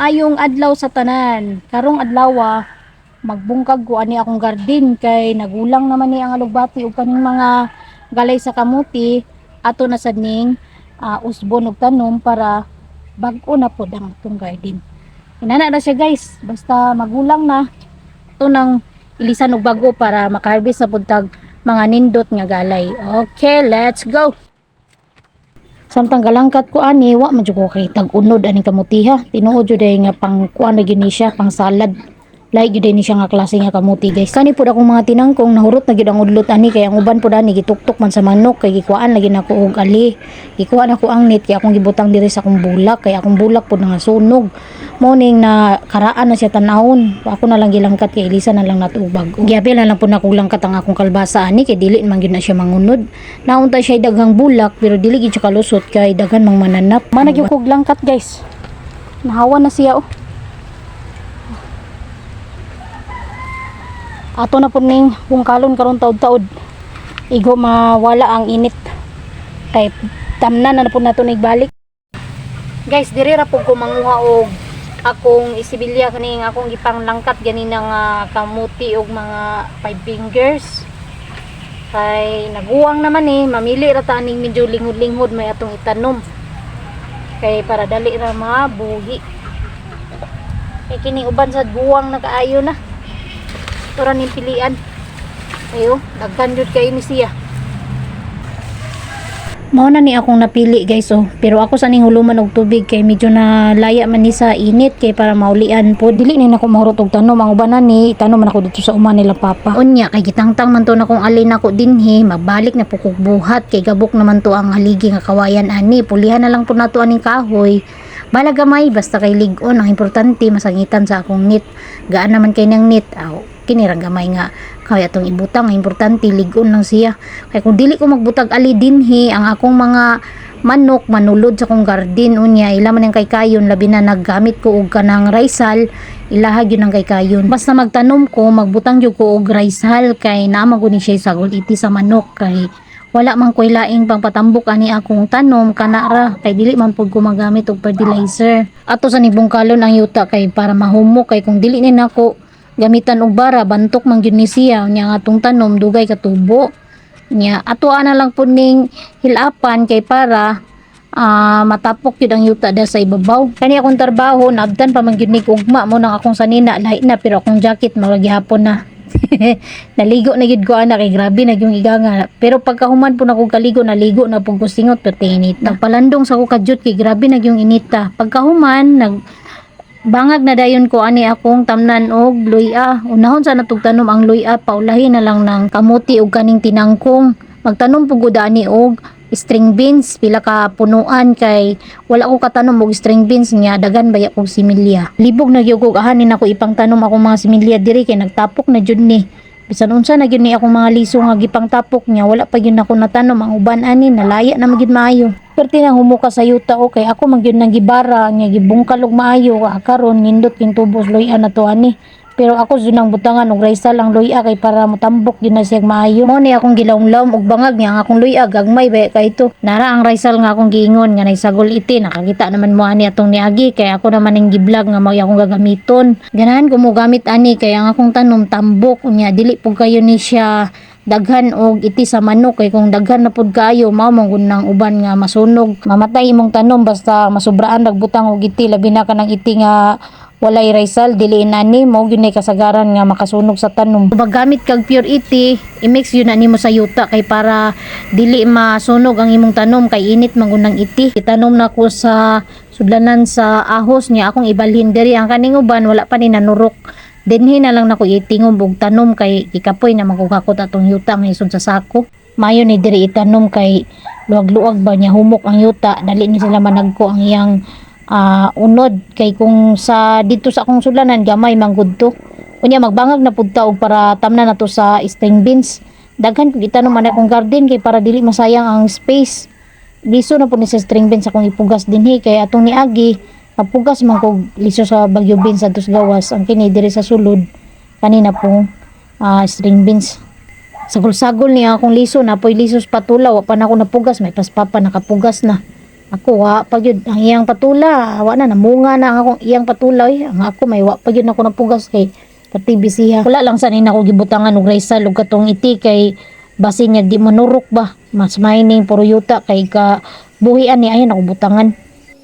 Maayong adlaw sa tanan. Karong adlaw, magbungkag ko ani akong garden kay nagulang naman ni ang alugbati ug kaning mga galay sa kamuti ato na sad ning usbon og tanom para bag-o na pod ang atong garden. Inana na siya, guys, basta magulang na ato nang ilisan og bag-o para makaharvest na pud tag mga nindot nga galay. Okay, let's go. Samtang galangkat ko ani, wa man jud ko kay tag-unod aning kamutiha. Tinuod jud ay nga pang kuan na gyud ni siya, pang salad. Lahi gyud ni siya nga klase nga kamuti, guys. Kani pud akong mga tinangkong, nahurot na gyud ang udlot ani kay ang uban pud ani gituktok man sa manok kay gikuhaan lagi nako og ali. Gikuha nako ang net kay akong gibutang diri sa akong bulak kay akong bulak pud nga sunog. Mao ning na karaan na siya tan-awon. Ako na lang gilangkat kay ilisa na lang nato og bag-o. Giapil na lang pud nako langkat ang akong kalbasa ani kay dili man gyud na siya mangunod. Naunta siya daghang bulak pero dili gyud siya kalusot kay daghan mang mananap. Manag yung kog langkat, guys. Nahawa na siya, oh. Ato na po ning bungkalon karon taod-taod. Igo mawala ang init. Kay tamnan na na po nato balik. Guys, diri ra pud ko manguha og akong isibilya kaning akong gipanglangkat ganina nga kamuti og mga five fingers. Kay naguwang naman eh, mamili ra ta aning medyo linghod-linghod may atong itanom. Kay para dali ra mabuhi. Kay kining uban sa guwang na kaayo na. Ito ra ning pilian. Ayo, daghan jud kayo ni siya. Mao na ni akong napili, guys, oh. Pero ako sa ning huluman og tubig kay medyo na laya man ni sa init kay para maulian po. Dili ni nako mahurot og tanom ang uban ni itanom man ako dito sa uma nila papa. Unya kay gitangtang man to na kung alin nako dinhi, magbalik na po kog buhat kay gabok naman to ang haligi nga kawayan ani. Pulihan na lang po nato aning kahoy. Bala gamay basta kay lig-on, ang importante masangitan sa akong net. Gaan naman kay nang net. Aw, kini ra gamay nga kaya atong ibutang, ang importante lig-on lang siya. Kay kung dili ko magbutag ali dinhi, ang akong mga manok manulod sa akong garden, unya ila man ang kay kayon, labi na naggamit ko og kanang raisal, ilaha gyud ang kay kayon. Basta magtanom ko, magbutang gyud ko og raisal kay naa man gud ni siya sagol iti sa manok kay wala man ko'y laing pangpatambok ani akong tanom, kana ra kay dili man pud ko magamit og fertilizer. Ato sa nibungkalon ang yuta kay para mahumok kay kung dili ni nako gamitan og bara, bantok man gyud ni siya, unya ang atong tanom dugay katubo. Nya ato ana lang pud ning hilapan kay para matapok gyud ang yuta da sa ibabaw. Kani akong trabaho naabtan pa man gyud ni ugma mo nang akong sanina lahi na pero akong jacket mao gihapon na. Naligo na gyud ko ana kay grabe na gyud iganga. Pero pagkahuman po nako kaligo, naligo na pud ko singot pero init. Nagpalandong sa ko kadyot kay grabe na gyud inita. Pagkahuman nag bangag na dayon ko ani akong tamnan og luya. Unahon sa natug tanom ang luya, paulahin na lang ng kamuti og kaning tinangkong. Magtanom pud ko ani og string beans pila ka punuan kay wala ko katanom og string beans nga daghan baya kog similya. Libog na gyud kog ahanin ako ipangtanom akong mga similya diri kay nagtapok na jud ni. Bisan unsa na gyud ni akong mga liso nga gipangtapok niya, wala pa gyud nako natanom ang uban ani, nalaya na man gyud maayo. Perti na humuka sa yuta o kay ako man gyud nang gibara nya gibungkal og maayo, karon nindot king tubos luya na to ani. Pero ako jud nang butangan og raisal ang luya kay para motambok gyud na siya maayo. Mao ni akong gilawom-lawom og bangag niya ang akong luya gagmay ba kay ito. Nara ang raisal nga akong giingon nga naysagol iti, nakakita naman mo ani atong niagi kay ako naman ning gi-vlog nga mao akong gagamiton. Ganahan ko mo gamit ani kay ang akong tanom tambok, unya dili pud kayo ni siya daghan og iti sa manok kay kung daghan na pud kaayo mao man gud nang uban nga masunog, mamatay imong tanom basta masubraan nagbutang og iti, labi na kanang iti nga walay raisal, dili inani mao gyud nay kasagaran nga makasunog sa tanom. Kung maggamit kag pure iti, i-mix yun na nimo sa yuta kay para dili masunog ang imong tanom kay init man gud nang iti. Itanom na ko sa sudlanan sa ahos niya akong ibalhin diri ang kaning uban wala pa ni nanurok. Dinhi na lang nako itingog og tanom kay gikapoy na magugakot atong yuta nga isod sa sako. Mayo ni diri itanom kay luwag-luwag ba niya humok ang yuta, dali ni sila managko ang iyang unod kay kung sa dito sa akong sudlanan gamay man gud to. Unya magbangag na pud ta og para tamnan na to sa string beans. Daghan kog itanom man akong garden kay para dili masayang ang space. Liso na pud ni sa string beans akong ipugas dinhi kay atong niagi mapugas man kog liso sa Bagyo beans adto sa gawas, ang kini diri sa sulod kanina pong string beans. Sagol-sagol niya akong liso, napoy liso sa patula, wa pa na ako napugas, may paspapa nakapugas na. Ako wa pa gyud ang iyang patula, wa na namunga na ang akong iyang patula oy. Ang ako may wa pa gyud ako napugas kay pati bisiha. Wala lang sa nako gibutangan og raisal ug katong iti kay basin niya di manurok ba. Mas mining puro yuta kay ka buhian ni ayan ako butangan.